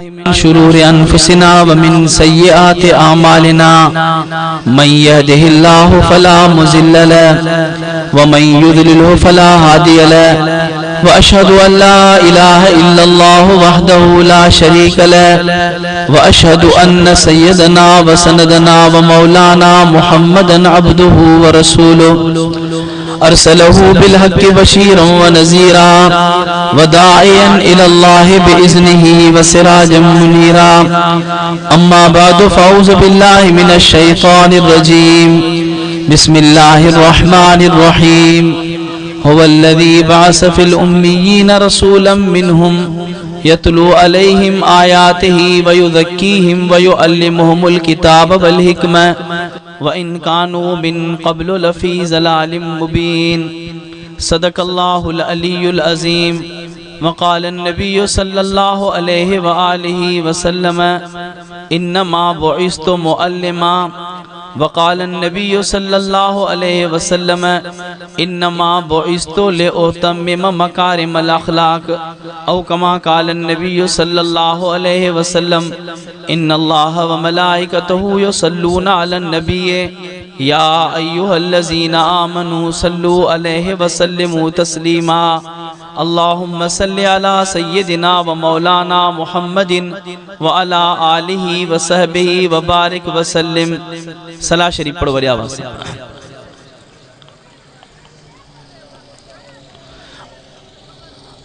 من شرور أنفسنا ومن سيئات أعمالنا من يهده الله فلا مضل له ومن يضلله فلا هادي له وأشهد أن لا إله إلا الله وحده لا شريك له وأشهد أن سيدنا وسندنا ومولانا محمدا عبده ورسوله أرسله بالحق بشيرا ونذيرا وداعيا إلى الله بإذنه وسراجا منيرا أما بعد فأعوذ بالله من الشيطان الرجيم بسم الله الرحمن الرحيم هو الذي بعث في الأميين رسولا منهم يتلو عليهم آياته ويزكيهم ويعلمهم الكتاب والحكمة وإن كانوا من قبل لفي ضلال مبين صدق الله العلي العظيم وقال النبي صلى الله عليه وآله وسلم إنما بعثت معلما وقال النبي صلى الله عليه وسلم إنما بعثت لأتمم مكارم الأخلاق أو كما قال النبي صلى الله عليه وسلم إن الله وملائكته يصلون على النبي يا أيها الذين آمنوا صلوا عليه وسلموا تسليما اللهم صل على سيدنا ومولانا محمد وعلى آله وصحبه وبارك وسلم صلاة شريف پڙهو وري آواز سان.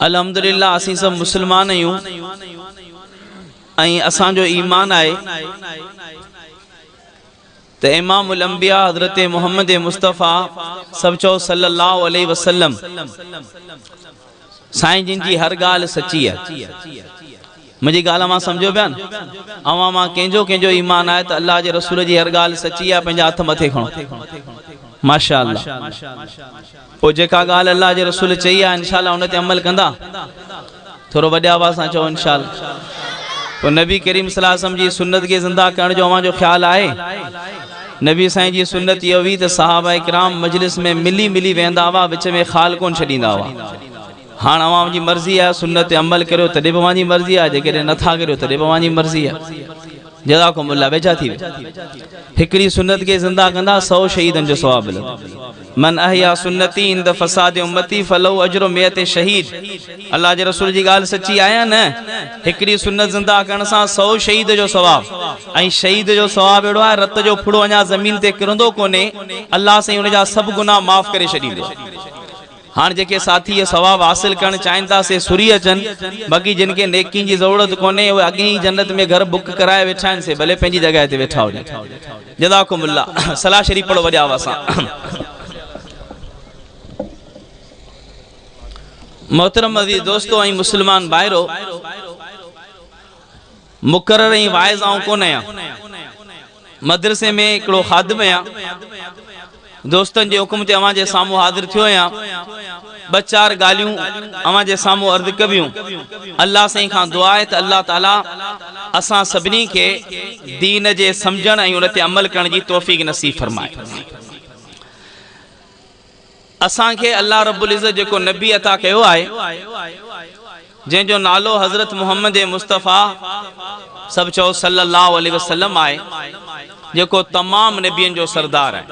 الحمدلله اسين سڀ مسلمان آهيون ۽ اسان جو ايمان آهي ته امام الانبياء حضرت محمد مصطفيٰ سڀ چئو صلي الله عليه وسلم سائين جن جي هر ڳالهه سچي آهي. منهنجي ڳالهه اوهان سمجهو پيا نه؟ اوهان مان ڪنهن جو ڪنهن جو ايمان آهي ته الله جي رسول جي هر ڳالهه سچي آهي پنهنجا هٿ مٿي کڻو. ماشاء الله. پوء جيڪا ڳالهه الله جي رسول چئي آهي انشاء الله ان تي عمل ڪندا؟ ٿورو وڏي آواز سان چئو انشاء الله. پوء نبي ڪريم صلي الله عليه وسلم جي سنت کي زنده ڪرڻ جو اوهان جو خيال آهي؟ نبي سائين جي سنت اها هئي ته صحابه ڪرام مجلس ۾ ملي ملي ويهندا هئا وچ ۾ خال ڪونه ڇڏيندا هئا. هاڻ اوهان جي مرضي آهي سنت تي عمل ڪريو تڏهن به اوهان جي مرضي آهي جيڪڏهن نٿا ڪريو تڏهن به اوهان جي مرضي آهي. جزاڪم الله ويجها ٿي ويا. هڪڙي سنت کي زنده ڪندا سئو شهيدن جو ثواب ملندو. من احيا سنتي عند فساد امتي فله اجر مئة شهيد الله جي رسول جي ڳالهه سچي آهي يا نه؟ هڪڙي سنت زنده ڪرڻ سان سئو شهيد جو ثواب ۽ شهيد جو ثواب اهڙو آهي رت جو ڦڙو اڃا زمين تي ڪرندو ڪونهي الله سائين ان جا سڀ گناهه معاف ڪري ڇڏيندو آهي. هاڻ جيڪي ساٿي اهي ثواب حاصل ڪرڻ چاهين ٿا سي سري اچن، باقي جن کي نيڪين جي ضرورت ڪونهي اهي اڳي ئي جنت ۾ گهر بڪ ڪرائي ويٺا آهن سي ڀلي پنهنجي جڳهه تي ويٺا هجن. جزاڪم الله. صلوة شريف پڙهو وڏي آواز سان. محترم عزيز دوستو ۽ مسلمان ڀائرو! مقرر ۽ واعظ آئون ڪونه آهيان. مدرسي ۾ هڪڙو خادم آهيان. دوستن جي حڪم تي اوهان جي سامهون حاضر ٿيو آهيان. ٻه چار ڳالهيون اوهان جي سامهون عرض ڪبيون. الله سائين کان دعا آهي ته الله تعالي اسان سڀني کي دين جي سمجهڻ ۽ ان تي عمل ڪرڻ جي توفيق نصيب فرمائي. اسان کي الله رب العزت جيڪو نبي عطا ڪيو آهي، جنهن جو نالو حضرت محمد مصطفيٰ سڀ چئو صلّي الله عليه وسلّم آهي، جيڪو تمام نبين جو سردار آهي.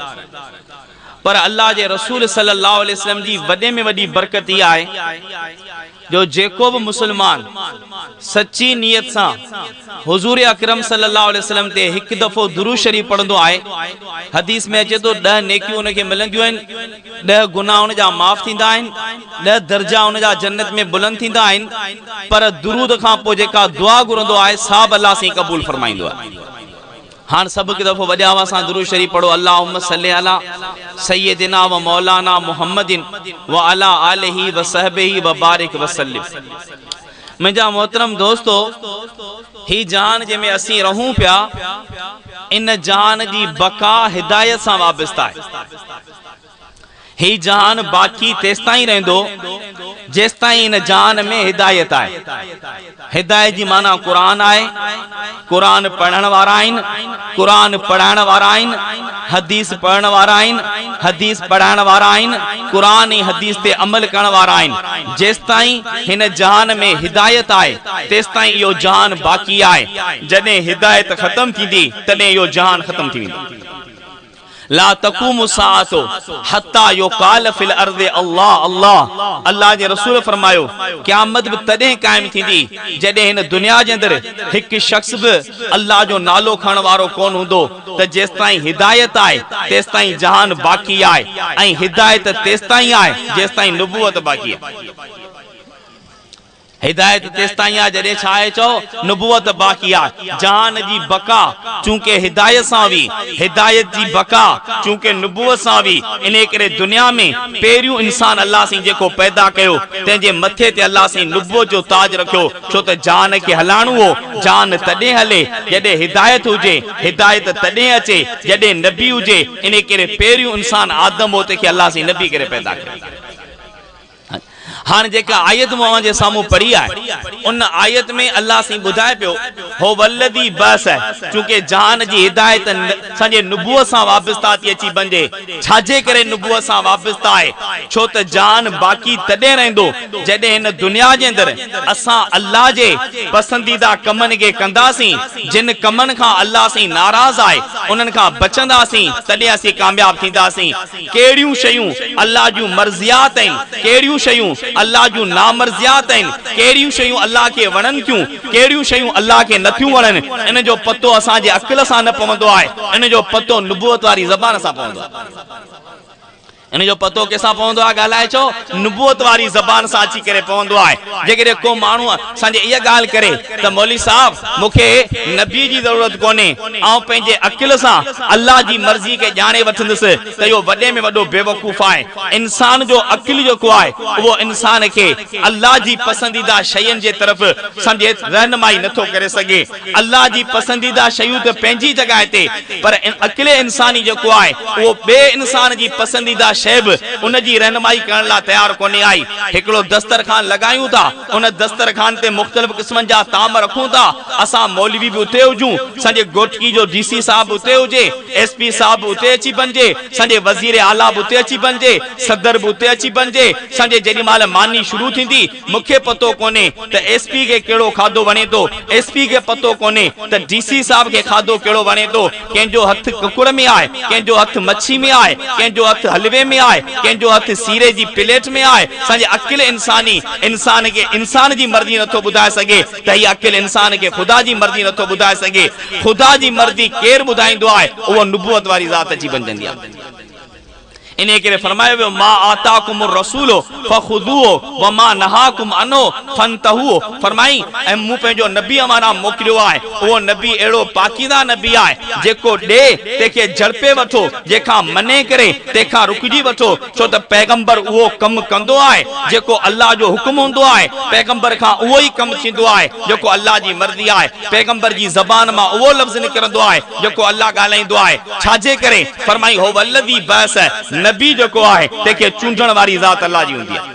پر الله جي رسول صلّي الله عليه وسلّم جي وڏي ۾ وڏي برڪت اها آهي جو جيڪو به مسلمان سچي نيت سان حضور اڪرم صلي الله عليه وسلم تي هڪ دفعو درود شريف پڙهندو آهي، حديث ۾ اچي ٿو ڏهه نيڪيون ان کي ملنديون آهن، ڏهه گناهه ان جا معاف ٿيندا آهن، ڏهه درجا ان جا جنت ۾ بلند ٿيندا آهن، پر درود کان پوء جيڪا دعا گهرندو آهي سا به الله سائين قبول فرمائيندو آهي. هاڻ سڀ هڪ دفعو وڏي آواز سان درود شريف پڙهو اللهم صل علي سيدنا و مولانا محمد وعلي آله وصحبه وبارڪ وسلم. منهنجا محترم دوستو! هي جهان جنهن ۾ اسين رهون پيا، ان جهان جي بقا هدايت سان وابسته آهي. هي جهان باقي تيستائين رهندو، جيستائين ان جهان ۾ هدايت آهي. هدايت جي معنيٰ قرآن آهي. قرآن پڙهڻ وارا آهن، قرآن پڙهائڻ وارا آهن، حديث پڙهڻ وارا آهن، حديث پڙهائڻ وارا آهن، قرآن ۽ حديث تي عمل ڪرڻ وارا آهن. جيستائين هن جهان ۾ هدايت آهي، تيستائين اهو جهان باقي آهي. جڏهن هدايت ختم ٿيندي، تڏهن اهو جهان ختم ٿي ويندو. لا تقوم الساعة حتي يقال في الارض الله الله الله جي رسول فرمايو قيامت به تڏهن قائم ٿيندي جڏهن هن دنيا جي اندر هڪ شخص به الله جو نالو کڻڻ وارو ڪونه هوندو ته جيستائين هدايت آهي تيستائين جهان باقي آهي ۽ هدايت تيستائين آهي جيستائين نبوت باقي آهي. هدايت تيستائين آ جڏهن ڇا آهي چئو؟ نبوت باقي آ. جهان جي بقا چونڪه هدايت سان هئي، هدايت جي بقا چونڪه نبوت سان هئي، انهيء ڪري دنيا ۾ پهريون انسان الله سائين جيڪو پيدا ڪيو، تنهن جي مٿي تي الله سائين نبوت جو تاج رکيو، ڇو ته جهان کي هلائڻو هو، جهان تڏهن هلي جڏهن هدايت هجي، هدايت تڏهن اچي جڏهن نبي هجي، انهيء ڪري پهريون انسان آدم هو، تنهن کي الله سائين نبي ڪري پيدا ڪيو. هاڻ جيڪا آيت مون اوهان جي سامهون پڙهي آهي، ان آيت ۾ الله سائين ٻڌائي پيو، هو والذي بعث، چونڪه جهان جي هدايت اسان جي نبوت سان وابسته ٿي اچي بنجي، ڇاجي ڪري نبوت سان وابسته آهي؟ ڇو ته جهان باقي تڏهن رهندو جڏهن هن دنيا جي اندر اسان الله جي پسنديده ڪمن کي ڪنداسين، جن ڪمن کان الله سائين ناراض آهي، انهن کان بچنداسين، تڏهن اسين ڪامياب ٿينداسين. ڪهڙيون شيون الله جون مرضيات آهن، ڪهڙيون شيون الله جون نامرضيات آهن، ڪهڙيون شيون الله کي وڻن ٿيون، ڪهڙيون شيون الله کي نٿيون وڻن، ان جو پتو اسان جي عقل سان نه پوندو آهي، ان جو پتو نبوت واري زبان سان پوندو آهي. ان جو پتو ڪنهن سان پوندو آهي ڳالهائي چئو؟ نبوت واري زبان سان اچي ڪري پوندو آهي. جيڪڏهن ڪو ماڻهو اسان جي اها ڳالهه ڪري ته مولوي صاحب مون کي نبي جي ضرورت ڪونهي، آئون پنهنجي عقل سان الله جي مرضي کي ڄاڻي وٺندس ته اهو وڏي ۾ وڏو بيوقوف آهي. انسان جو عقل جيڪو آهي اهو انسان کي الله جي پسنديده شين جي طرف سمجهي رهنمائي نٿو ڪري سگهي. الله جي پسنديده شيون ته پنهنجي جڳهه تي پر عقل انساني جيڪو آهي اهو ٻئي انسان جي پسنديده شيء به ان جي رهنمائي ڪرڻ لاء تيار ڪونهي آئي. هڪڙو دسترخوان لڳايون ٿا ان دسترخوان تي مختلف قسمن جا طعام رکون ٿا، اسان مولوي به اتي هجون، سڄي گهوٽڪي جو ڊي سي صاحب به اتي هجي، ايس پي صاحب به اتي اچي بنجي، سڄي وزير اعليٰ به اتي اچي بنجي، صدر به اتي اچي بنجي، سڄي جيڏي مهل ماني شروع ٿيندي، مون کي پتو ڪونهي ته ايس پي کي ڪهڙو کاڌو وڻي ٿو، ايس پي کي پتو ڪونهي ته ڊي سي صاحب کي کاڌو ڪهڙو وڻي ٿو، ڪنهن جو هٿ ڪڪڙ ۾ آهي، ڪنهن جو هٿ مڇي ۾ آهي، ڪنهن جو هٿ حلوي ۾ آهي، ڪنهن جو هٿ سيري جي پليٽ ۾ آهي. اسان جي عقل انساني انسان کي انسان جي مرضي نٿو ٻڌائي سگهي ته هي عقل انسان کي خدا جي مرضي نٿو ٻڌائي سگهي. خدا جي مرضي ڪير ٻڌائيندو آهي؟ اهو نبوت واري ذات اچي بنجندي آهي. انهيء ڪري فرمايو ويو، ما آتاڪم الرسول فخذوه وما نهاڪم عنه فانتهو فرمائين، ۽ مون پنهنجو نبي اوهان ڏانهن موڪليو آهي، اهو نبي اهڙو پاڪيزه نبي آهي، جيڪو ڏي، تنهن کي جهڙپي وٺو، جنهن کان منع ڪري، تنهن کان رڪجي وٺو، ڇو ته پيغمبر اهو ڪم ڪندو آهي، جيڪو الله جو حڪم هوندو آهي، پيغمبر کان اهو ئي ڪم ٿيندو آهي، جيڪو الله جي مرضي آهي، پيغمبر جي زبان مان اهو لفظ نڪرندو آهي، جيڪو الله ڳالهائيندو آهي، ڇاجي ڪري؟ فرمائي هو الذي بعث نبي جيڪو آهي تنهن کي چونڊڻ واري ذات الله جي هوندي آهي.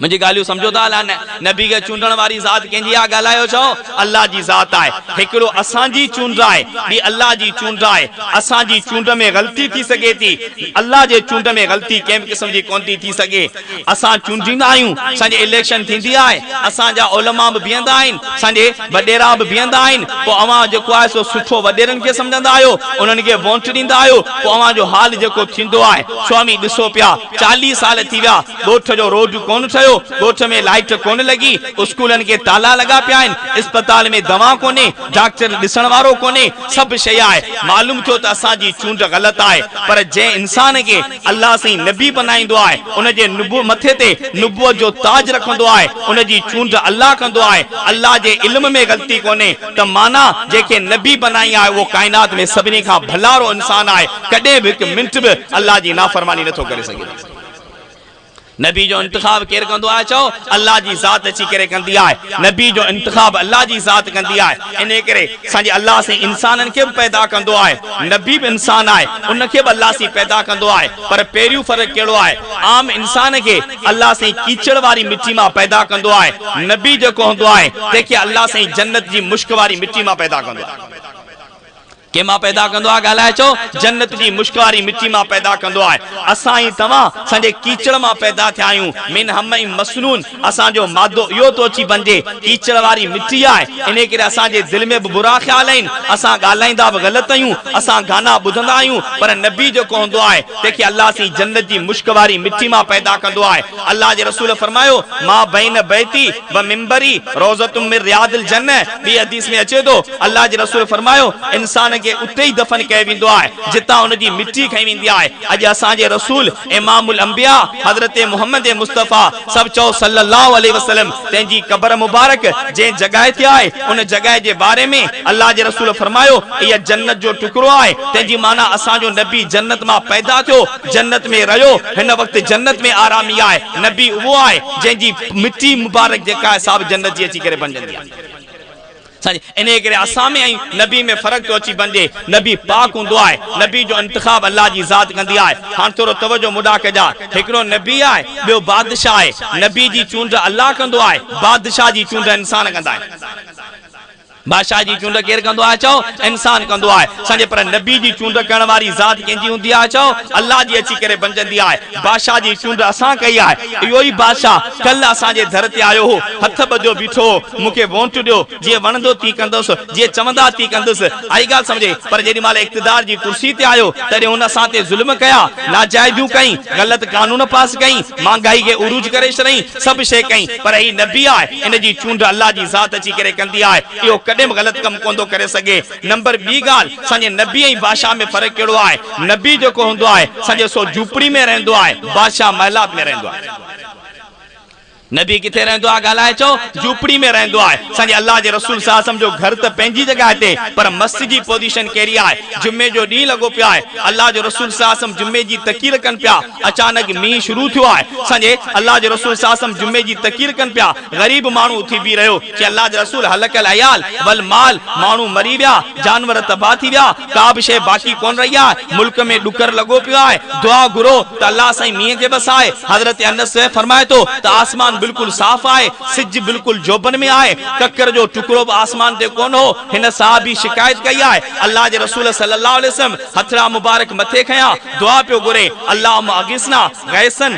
منهنجي ڳالهيون سمجهو ٿا الا نه؟ نبي کي چونڊڻ واري ذات ڪنهن جي آهي ڳالهايو ڇو؟ الله جي ذات آهي. هڪڙو اسان جي چونڊ آهي ٻي الله جي چونڊ آهي. اسان جي چونڊ ۾ غلطي ٿي سگهي ٿي الله جي چونڊ ۾ غلطي ڪنهن به قسم جي ڪونه ٿي ٿي سگهي. اسان چونڊيندا آهيون اسان جي اليڪشن ٿيندي آهي اسان جا علماء به بيهندا آهن اسان جي وڏيرا به بيهندا آهن پوء اوهان جيڪو آهي سو سٺو وڏيرن کي سمجهندا آهيو انهن کي وونٽ ڏيندا آهيو پوء اوهان جو حال جيڪو ٿيندو آهي سو اوهين ڏسو پيا 40 سال ٿي ويا ڳوٺ جو روڊ ڪونه ٺهيو ڳوٺ ۾ لائيٽ ڪونه لڳي اسڪولن کي تالا لڳا پيا آهن اسپتال ۾ دوا ڪونهي ڊاڪٽر ڏسڻ وارو ڪونهي سڀ شيء آهي معلوم ٿيو ته اسان جي چونڊ غلط آهي پر جنهن انسان کي الله سائين نبي بنائيندو آهي، ان جي مٿي تي نبوت جو تاج رکندو آهي، ان جي چونڊ الله ڪندو آهي، الله جي علم ۾ غلطي ڪونهي ته معنيٰ جنهن کي نبي بنائين آهي اهو ڪائنات ۾ سڀني کان ڀلارو انسان آهي، ڪڏهن به هڪ منٽ به الله جي نافرماني نٿو ڪري سگهي. نبي جو انتخاب ڪير ڪندو آهي چئو الله جي ذات اچي ڪري ڪندي آهي نبي جو انتخاب الله جي ذات ڪندي آهي انهي ڪري اسان جي الله سائين انسانن کي به پيدا ڪندو آهي نبي به انسان آهي ان کي به الله سائين پيدا ڪندو آهي پر پهريون فرق ڪهڙو آهي عام انسان کي الله سائين ڪيچڙ واري مٽي مان پيدا ڪندو آهي نبي جيڪو هوندو آهي تنهن کي الله سائين جنت جي مشڪ واري مٽي مان پيدا ڪندو آهي. ڪنهن مان پيدا ڪندو آهي ڳالهائي چئو جنت جي مشڪ واري مٽي مان پيدا ڪندو آهي اسان ۽ توهان سنجي ڪيچڙ مان پيدا ٿيا آهيون من حمئ مسنون اسان جو مادو اهو ٿو اچي بنجي ڪيچڙ واري مٽي آهي انهي ڪري اسان جي دل ۾ به برا خيال آهن اسان ڳالهائيندا به غلط آهيون اسان گانا ٻڌندا آهيون پر نبي جيڪو هوندو آهي تنهن کي الله سائين جنت جي مشڪ واري مٽي مان پيدا ڪندو آهي الله جي رسول فرمايو ما بين بيتي و منبري روضة من رياض الجنة ٻي حديث ۾ اچي ٿو الله جي رسول فرمايو انسان کي اتي ئي دفن ڪيو ويندو آهي جتان ان جي مٽي کنئي ويندي آهي اڄ اسان جي رسول امام الانبياء حضرت محمد مصطفيٰ سڀ چئو صلّي الله عليه وسلّم تنهن جي قبر مبارڪ جنهن جڳهه تي آهي ان جڳهه جي باري ۾ الله جي رسول فرمايو اها جنت جو ٽڪرو آهي تنهن جي معنيٰ اسان جو نبي جنت مان پيدا ٿيو جنت ۾ رهيو هن وقت جنت ۾ آرامي آهي نبي اهو آهي جنهن جي مٽي مبارڪ جيڪا آهي سا به جنت جي اچي ڪري بنجندي آهي. سائين انهيء ڪري اسان ۾ ۽ نبي ۾ فرق ٿو اچي بنجي نبي پاڪ هوندو آهي نبي جو انتخاب الله جي ذات ڪندي آهي هاڻ ٿورو توجه مڏا ڪجا هڪڙو نبي آهي ٻيو بادشاهه آهي نبي جي چونڊ الله ڪندو آهي بادشاهه جي چونڊ انسان ڪندا آهن بادشاهه جي چونڊ ڪير ڪندو آهي چئو انسان ڪندو آهي سمجهي پر نبي جي چونڊ ڪرڻ واري ذات ڪنهن جي هوندي آهي چئو الله جي اچي ڪري بنجندي آهي بادشاهه جي چونڊ اسان ڪئي آهي اهو ئي بادشاهه ڪلهه اسان جي در تي آيو هو هٿ ٻڌيو بيٺو هو مون کي وونٽ ڏيو، جيئن وڻندو تيئن ڪندس، جيئن چوندا تيئن ڪندس. آئي ڳالهه سمجهي، پر جيڏي مهل اقتدار جي ڪرسي تي آيو، تڏهن هن اسان تي ظلم ڪيا، ناجائزيون ڪئين، غلط قانون پاس ڪئين، مهانگائي کي عروج ڪري ڇڏئين، سڀ شيء ڪئين، پر هي نبي آهي، ان جي چونڊ الله جي ذات اچي ڪري ڪندي آهي، اهو ڪڏهن به غلط ڪم ڪونه ٿو ڪري سگهي. نمبر ٻي ڳالهه، سان جي نبي ۽ بادشاهه ۾ فرق ڪهڙو آهي؟ نبي جيڪو هوندو آهي، سان جي سو جهوپڙي ۾ رهندو آهي، بادشاهه محلات ۾ رهندو آهي. نبي ڪٿي رهندو آهي ڳالهائي چئو جهوپڙي ۾ رهندو آهي اسان جي الله جي رسول صلي الله عليه وسلم جو گهر ته پنهنجي جڳهه تي پر مسجد جي پوزيشن ڪهڙي آهي جمعي جو ڏينهن لڳو پيو آهي الله جو رسول صلي الله عليه وسلم جمعي جي تقرير ڪن پيا اچانڪ مينهن شروع ٿيو آهي اسان جي الله جو رسول صلي الله عليه وسلم جمعي جي تقرير ڪن پيا غريب ماڻهو اٿي بيهي رهيو چي الله جي رسول هلڪ العيال والمال ماڻهو مري ويا جانور تباهه ٿي ويا ڪا به شيء باقي ڪونه رهي آهي، ملڪ ۾ ڏڪر لڳو پيو آهي، دعا گهرو ته الله سائين مينهن کي وسائي. حضرت انس فرمائي ٿو ته آسمان بلڪل صاف آهي، سج بلڪل جوڀن ۾ آهي، ڪڪر جو ٽڪرو به آسمان تي ڪونه هو، هن صحابي شڪايت ڪئي آهي، الله جي رسول صلي الله عليه وسلم هٿڙا مبارڪ مٿي کنيا، دعا پيو گهري، اللهم اغثنا غيثا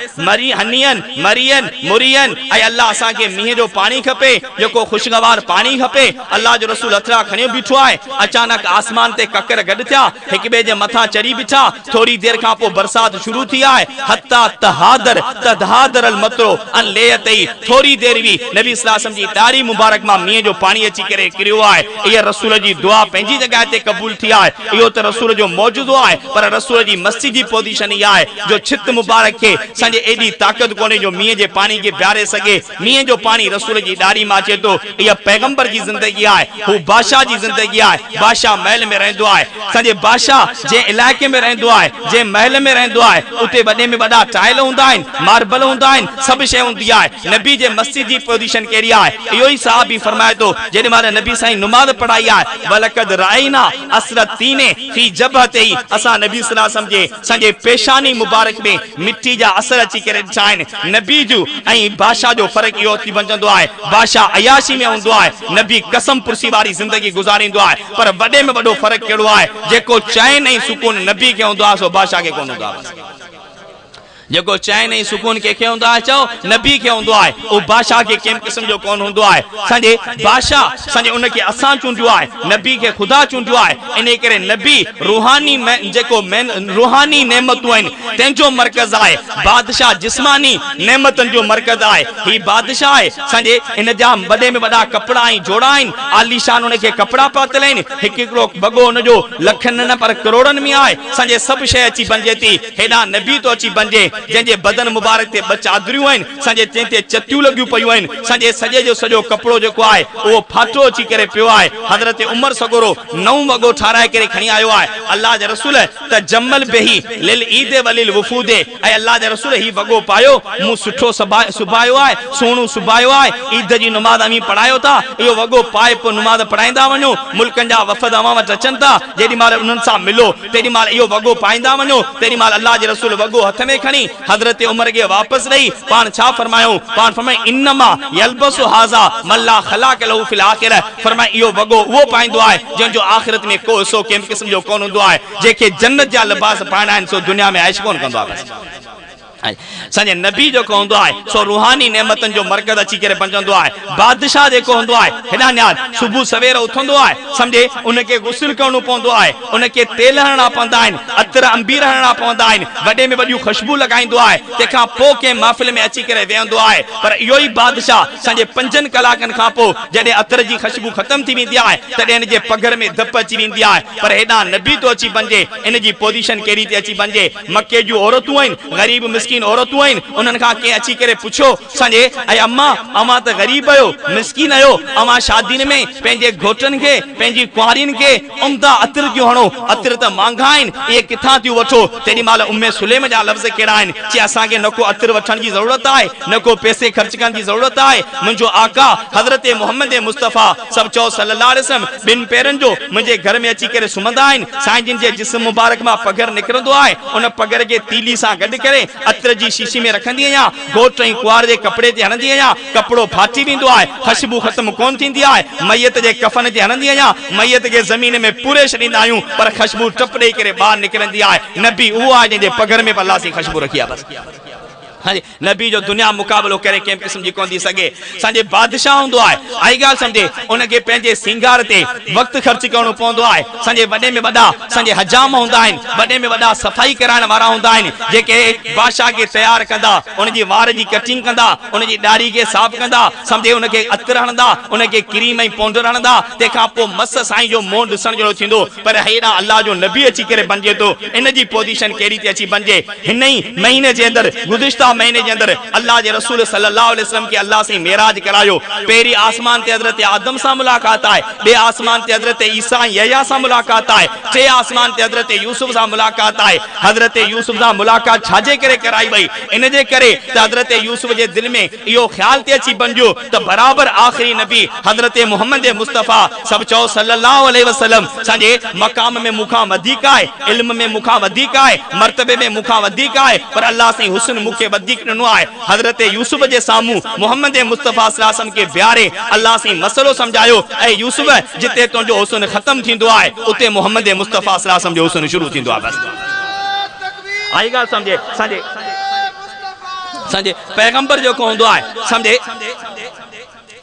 هنيئا مريئا مريئا، اي الله اسان کي مينهن جو پاڻي کپي، جيڪو خوشگوار پاڻي کپي، الله جو رسول هٿڙا کڻيو بيٺو آهي، اچانڪ آسمان تي ڪڪر گڏ ٿيا، هڪٻئي جي مٿان چڙهي بيٺا، ٿوري دير کان پوء برسات شروع ٿي آهي، حتيٰ تهادر تدهادر المطر عن لحيتيه، ٿوري دير هئي، نبي صلي الله عليه وسلم جي ڏاڙهي مبارڪ مان مينهن جو پاڻي اچي ڪري ڪريو آهي، اها رسول جي دعا پنهنجي جڳهه تي قبول ٿي آهي، اهو ته رسول جو معجزو آهي، پر رسول جي مسجد جي پوزيشن اها آهي جو ڇت مبارڪ کي سنجهه ايڏي طاقت ڪونهي جو مينهن جي پاڻي کي بيهاري سگهي، مينهن جو پاڻي رسول جي ڏاڙهي مان اچي ٿو، اها پيغمبر جي زندگي آهي، هو بادشاهه جي زندگي آهي، بادشاهه محل ۾ رهندو آهي، سان جي بادشاهه جنهن علائقي ۾ رهندو آهي، جنهن محل ۾ رهندو آهي، اتي وڏي ۾ وڏا ٽائل هوندا آهن، ماربل هوندا آهن، سڀ شيء هوندي آهي، نبي جي مسجد جي پوزيشن ڪهڙي آهي؟ اهو ئي صحابي فرمائي ٿو، جيڏي مهل نبي سائين نماز پڙهائي آهي، ولقد رأينا اثر الطين في جبهته اسان نبي صلي الله عليه وسلم جي سان جي پيشاني مبارڪ ۾ مٽي جا اثر اچي ڪري ڏٺا آهن، نبي جو ۽ بادشاهه جو فرق اهو ٿي بنجندو آهي، بادشاهه عياشي ۾ هوندو آهي، نبي قسم پرسي واري زندگي گذاريندو آهي، پر وڏي ۾ وڏو فرق ڪهڙو آهي، جيڪو چين ۽ سڪون نبي کي هوندو آهي سو بادشاهه کي ڪونه هوندو آهي بس. جيڪو چين ۽ سڪون ڪنهن کي هوندو آهي چئو نبي کي هوندو آهي، اهو بادشاهه کي ڪنهن به قسم جو ڪونه هوندو آهي، سان جي بادشاهه سان جي ان کي اسان چونڊيو آهي، نبي کي خدا چونڊيو آهي، انهيء ڪري نبي روحاني جيڪو روحاني نعمتون آهن تنهن جو مرڪز آهي، بادشاهه جسماني نعمتن جو مرڪز آهي، هي بادشاهه آهي سان جي ان جا وڏي ۾ وڏا ڪپڙا ۽ جوڙا آهن، عاليشان ان کي ڪپڙا پاتل آهن، هڪ هڪڙو وڳو ان جو لکن نه پر ڪروڙن ۾ آهي، سان جي سڀ شيء اچي بنجي ٿي، هيڏانهن نبي ٿو اچي بنجي. جنهن جي بدن مبارڪ تي ٻه چادريون آهن، سمجهي تنهن تي چتيون لڳيون پيون آهن، سمجهي سڄي جو سڄو ڪپڙو جيڪو آهي اهو ڦاٽو اچي ڪري پيو آهي، حضرت عمر سڳورو نئون وڳو ٺاهرائي ڪري کڻي آيو آهي، الله جا رسول تجمل به للعيد وللوفود اي الله جا رسول هي وڳو پايو مون سٺو سبايو آهي، سهڻو سبايو آهي، عيد جي نماز اوهين پڙهايو ٿا، اهو وڳو پائي پوء نماز پڙهائيندا وڃو، ملڪن جا وفد اوهان وٽ اچن ٿا، جيڏي مهل انهن سان ملو تيڏي مهل اهو وڳو پائيندا وڃو، تيڏي مهل الله جي رسول وڳو هٿ ۾ کڻي حضرت عمر کي واپس ڏئي پاڻ ڇا فرمايائون؟ پاڻ فرمايائون انما يلبس هذا من لا خلاق له في الاخرة فرمايائون اهو وڳو اهو پائيندو آهي جنهن جو آخرت ۾ ڪو حصو ڪنهن به قسم جو ڪونه هوندو آهي، جنهن کي جنت جا لباس پائڻا آهن سو دنيا ۾ عيش ڪونه ڪندو آهي بس. سان نبي جيڪو هوندو آهي سو روحاني نعمتن جو مرڪز اچي ڪري بنجندو آهي. بادشاهه جيڪو هوندو آهي هيڏانهن نهار صبح سوير اٿندو آهي سمجهي ان کي غسل ڪرڻو پوندو آهي ان کي تيل هڻڻا پوندا آهن عطر عنبير هڻڻا پوندا آهن وڏي ۾ وڏيون خوشبو لڳائيندو آهي تنهن کان پوء ڪنهن محفل ۾ اچي ڪري ويهندو آهي پر اهو ئي بادشاهه سمجهي پنجن ڪلاڪن کان پوء جڏهن عطر جي خوشبو ختم ٿي ويندي آهي تڏهن هن جي پگهر ۾ ڌپ اچي ويندي آهي پر هيڏانهن نبي ٿو اچي بنجي ان جي پوزيشن ڪهڙي ٿي اچي بنجي مڪي جون عورتون آهن، غريب مسڪين عورتون آهن، انهن کان ڪنهن اچي ڪري پڇيو، سمجهي، اي اما! اوهان ته غريب آهيو، مسڪين آهيو، اوهان شادين ۾ پنهنجي گهوٽن کي، پنهنجي ڪنوارين کي عمدا عطر ٿيون هڻو، عطر ته مهانگا آهن، اهي ڪٿان ٿيون وٺو؟ تيڏي مهل ام سليم جا لفظ ڪهڙا آهن؟ چي اسان کي نه ڪو عطر وٺڻ جي ضرورت آهي، نه ڪو پئسي خرچ ڪرڻ جي ضرورت آهي، منهنجو آقا حضرت محمد مصطفيٰ سڀ چئو صلّي اللّٰه عليه وسلّم ٻن پهرن جو منهنجي گهر ۾ اچي ڪري سمهندا آهن، سائين جن جي جسم مبارڪ مان پگهر نڪرندو آهي، ان پگهر کي تيلي سان گڏ ڪري عطر جي شيشي ۾ رکندي آهيان، گهوٽ ۽ ڪنوار جي ڪپڙي تي هڻندي آهيان، ڪپڙو ڦاٽي ويندو آهي، خشبو ختم ڪونه ٿيندي آهي، ميت جي ڪفن تي هڻندي آهيان، ميت کي زمين ۾ پوري ڇڏيندا آهيون، پر خشبو ٽپ ڏئي ڪري ٻاهر نڪرندي آهي، نبي اهو آهي جنهن جي پگهر ۾ به الله سائين خشبو رکي آهي، بس. نبي جو دنيا مقابلو ڪري ڪنهن به قسم جي ڪونه ٿي سگهي. سان جي بادشاهه هوندو آهي آئي ڳالهه سمجهي ان کي پنهنجي سينگار تي وقت خرچ ڪرڻو پوندو آهي. سان جي وڏي ۾ وڏا سان جي حجام هوندا آهن، وڏي ۾ وڏا صفائي ڪرائڻ وارا هوندا آهن جيڪي بادشاهه کي تيار ڪندا، ان جي وار جي ڪٽنگ ڪندا، ان جي ڏاڙهي کي صاف ڪندا، سمجهي ان کي عطر هڻندا، ان کي ڪريم ۽ پونڊر هڻندا، تنهن کان پوء مس سائين جو منهن ڏسڻ جهڙو ٿيندو. پر هيڏانهن الله جو نبي اچي ڪري بنجي ٿو، ان جي پوزيشن ڪهڙي ٿي اچي بنجي؟ هن ئي مهيني جي اندر، گذشته مهيني جي اندر الله جي رسول صلي الله عليه وسلم کي الله سائين معراج ڪرايو. پهرين آسمان تي حضرت آدم سان ملاقات آهي، ٻئي آسمان تي حضرت عيسيٰ ۽ يحيٰ سان ملاقات آهي، ٽئين آسمان تي حضرت يوسف سان ملاقات آهي. حضرت يوسف سان ملاقات ڇا جي ڪري ڪرائي وئي؟ ان جي ڪري ته حضرت يوسف جي دل ۾ اهو خيال تي اچي بنجيو ته برابر آخري نبي حضرت محمد مصطفيٰ سڀ چئو صلّي اللّٰه عليه وسلّم سان جي مقام ۾ مون کان وڌيڪ آهي، علم ۾ مون کان وڌيڪ آهي، مرتبي ۾ مون کان وڌيڪ آهي، پر الله سائين حسن مون کي وڌيڪ ڏنو آهي. حضرت يوسف جي سامهون محمد مصطفيٰ صلّي اللّٰه عليه وسلّم کي بيهاري الله سائين مسئلو سمجهايو، اي يوسف! جتي تنهنجو حسن ختم ٿيندو آهي، اتي محمد مصطفيٰ صلّي اللّٰه عليه وسلّم جو حسن شروع ٿيندو آهي. بس آئي ڳالهه سمجهي سان جي. سمجهي پيغمبر جيڪو هوندو آهي سمجهي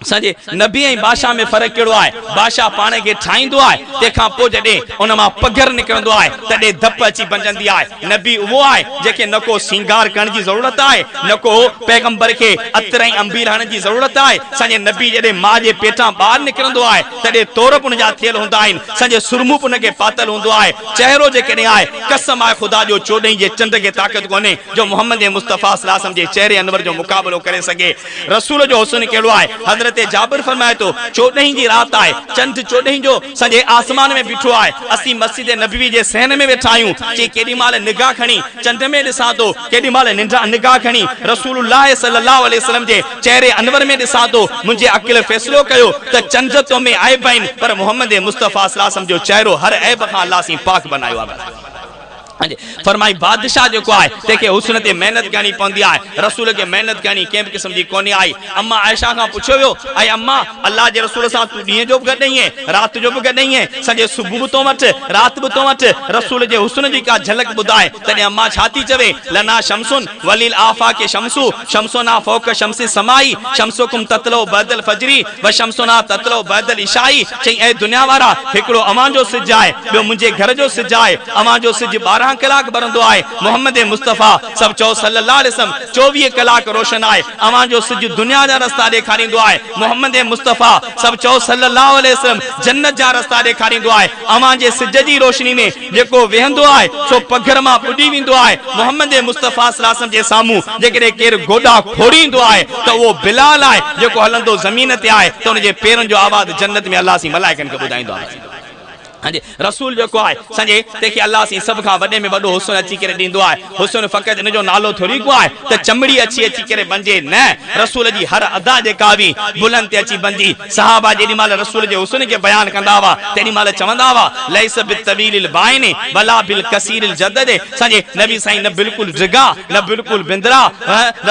سمجهي نبي ۽ بادشاهه ۾ فرق ڪهڙو آهي بادشاهه پاڻ کي ٺاهيندو آهي تنهن کان پوء جڏهن ان مان پگهر نڪرندو آهي تڏهن ڌپ اچي بنجندي آهي نبي اهو آهي جنهن کي نه ڪو سينگار ڪرڻ جي ضرورت آهي نه ڪو پيغمبر کي عطر ۽ عنبير هڻڻ جي ضرورت آهي سمجهي نبي جڏهن ماء جي پيٽان ٻاهر نڪرندو آهي تڏهن تور به ان جا ٿيل هوندا آهن سمجهي سرمو به ان کي پاتل هوندو آهي چهرو جيڪڏهن آهي قسم آهي خدا جو چوڏهين جي چنڊ کي طاقت ڪونهي جو محمد مصطفيٰ صلي الله عليه وسلم جي چهري انور جو مقابلو ڪري سگهي. رسول جو حسن ڪهڙو آهي؟ حضرت جابر فرمائي ٿو، چوڏهين جي رات آهي، چنڊ چوڏهين جو سڄي آسمان ۾ بيٺو آهي، اسين مسجد نبوي جي صحن ۾ ويٺا آهيون، چي ڪيڏي مهل نگاهه کڻي چنڊ ۾ ڏسان ٿو، ڪيڏي مهل نگاهه کڻي رسول الله صلي الله عليه وسلم جي چهري انور ۾ ڏسان ٿو، منهنجي عقل فيصلو ڪيو ته چنڊ تو ۾ عيب آهن، پر محمد مصطفيٰ صلي الله عليه وسلم جو چهرو هر عيب کان الله سين پاڪ بنايو آهي. فرمائي بادشاهه جيڪو آهي تنهن کي حسن تي محنت ڪرڻي پوندي آهي، رسول کي محنت ڪرڻي ڪنهن به قسم جي ڪونهي آئي. اما عائشه کان پڇيو ويو، اي اما! الله جي رسول سان تون ڏينهن جو به گڏ آهين، رات جو به گڏ آهين، سڄي صبح به تو وٽ، رات به تو وٽ، رسول جي حسن جي ڪا جهلڪ ٻڌاء. تڏهن اما ڇا ٿي چوي، لنا شمس وللآفاق شمس، شمسنا فوق شمس السماء، شمسڪم تطلع بعد الفجر وشمسنا تطلع بعد العشاء، چئي اي دنيا وارا! هڪڙو اوهان جو سج آهي، ٻيو منهنجي گهر جو سج آهي، اوهان جو سج 12 12 ڪلاڪ ٻرندو آهي، محمد مصطفيٰ سڀ چئو صلّي الله عليه وسلّم 24 ڪلاڪ روشن آهي، اوهان جو سج دنيا جا رستا ڏيکاريندو آهي، محمد مصطفيٰ سڀ چئو صلّي الله عليه وسلّم جنت جا رستا ڏيکاريندو آهي، اوهان جي سج جي روشني ۾ جيڪو ويهندو آهي سو پگهر مان ٻڏي ويندو آهي، محمد مصطفيٰ صلّي الله عليه وسلّم جي سامهون جيڪڏهن ڪير گوڏا کوڙيندو آهي ته اهو بلال آهي جيڪو هلندو زمين تي آهي ته ان جي پيرن جو آواز جنت ۾ الله سين ملائڪن کي ٻڌائيندو آهي. هان جي رسول جيڪو آهي سان جي تنهن کي الله سين سڀ کان وڏي ۾ وڏو حسن اچي ڪري ڏيندو آهي. حسن فقط ان جو نالو ٿوري ڪو آهي ته چمڙي اڇي اچي ڪري بنجي نه رسول جي هر ادا جيڪا هئي بلند تي اچي بنجي. صحابه جيڏي مهل رسول جي حسن کي بيان ڪندا هئا تيڏي مهل چوندا هئا ليس بالطويل البائن ولا بالقصير الجدد سان جي نبي سائين نه بلڪل ڊگها نه بلڪل بندرا